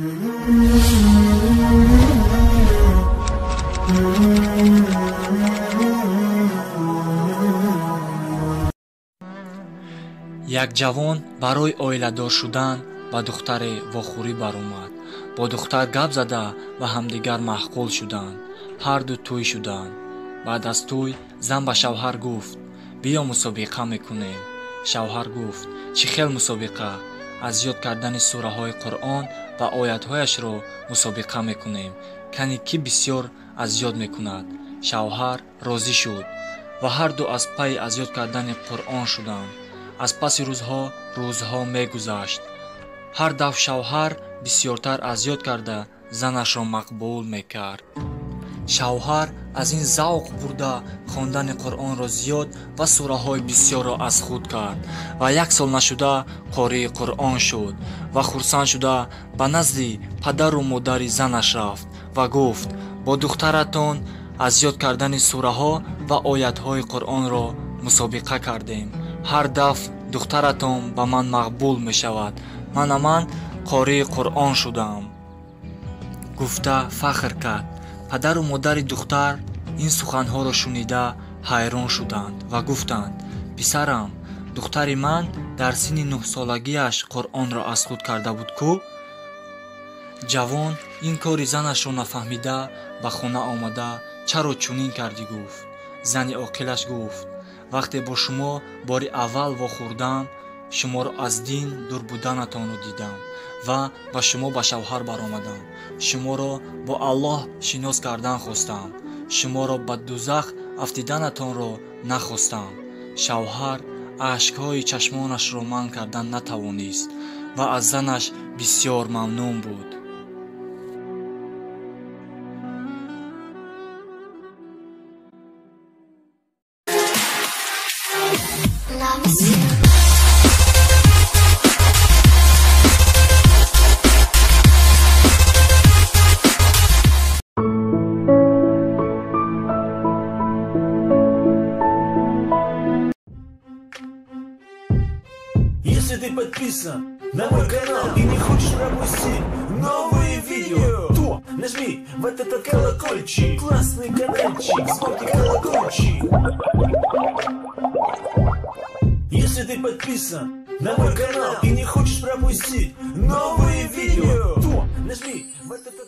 Як ҷавон барои оиладор шудан ба духтаре вохӯрӣ баромад. Бо духтар гап зада ва ҳамдигар маъқул шуданд. Ҳарду тӯй шуданд. Баъд аз тӯй зан ба шавҳар гуфт: биё мусобиқа мекунем. Шавҳар гуфт: чӣ хел мусобиқа? Аз ёд кардани сураҳои Қуръон ва оятҳояшро мусобиқа мекунем. Кани кӣ бисёр аз ёд мекунад? Шавҳар розӣ шуд ва ҳарду аз пайи аз ёд кардани Қуръон шуданд. Аз паси рӯзҳо рӯзҳо мегузашт. Ҳар дафъ шавҳар бисёртар аз ёд карда занашро мақбул мекард. Шавҳар аз ин завқ бурда хондани Қуръонро зиёд ва сураҳои бисёрро аз худ кард ва як сол нашуда қории Қуръон шуд ва хурсанд шуда ба назди падару модари занаш рафт ва гуфт: бо духтаратон аз ёд кардани сураҳо ва оятҳои Қуръонро мусобиқа кардем. Ҳар дафъ духтаратон ба ман мақбул мешавад. Мана ман қории Қуръон шудам. Гуфта фахр кард. Падару модари духтар ин суханҳоро шунида ҳайрон шуданд ва гуфтанд: писарам, духтари ман дар синни 9-солагиаш Қуръонро аз худ карда буд ку? Ҷавон ин кори занашро нафаҳмида ба хона омада чаро чунин кардӣ гуфт. Зани оқилаш гуфт: вақте бо шумо бори аввал вохӯрдам, шуморо аз дин дур буданатонро дидам ва ба шумо ба шавҳар баромадам. Шуморо бо Аллоҳ шинос кардан хостам. Шуморо ба дузах афтиданатонро нахостам. Шавҳар ашкҳои чашмонашро манъ кардан натавонист ва аз занаш бисёр мамнун буд. Если ты подписан на мой канал и не хочешь пропустить новые видео, то нажми вот этот колокольчик, классный каналчик, звонкий колокольчик. Если ты подписан на мой канал и не хочешь пропустить новые видео, то нажми вот этот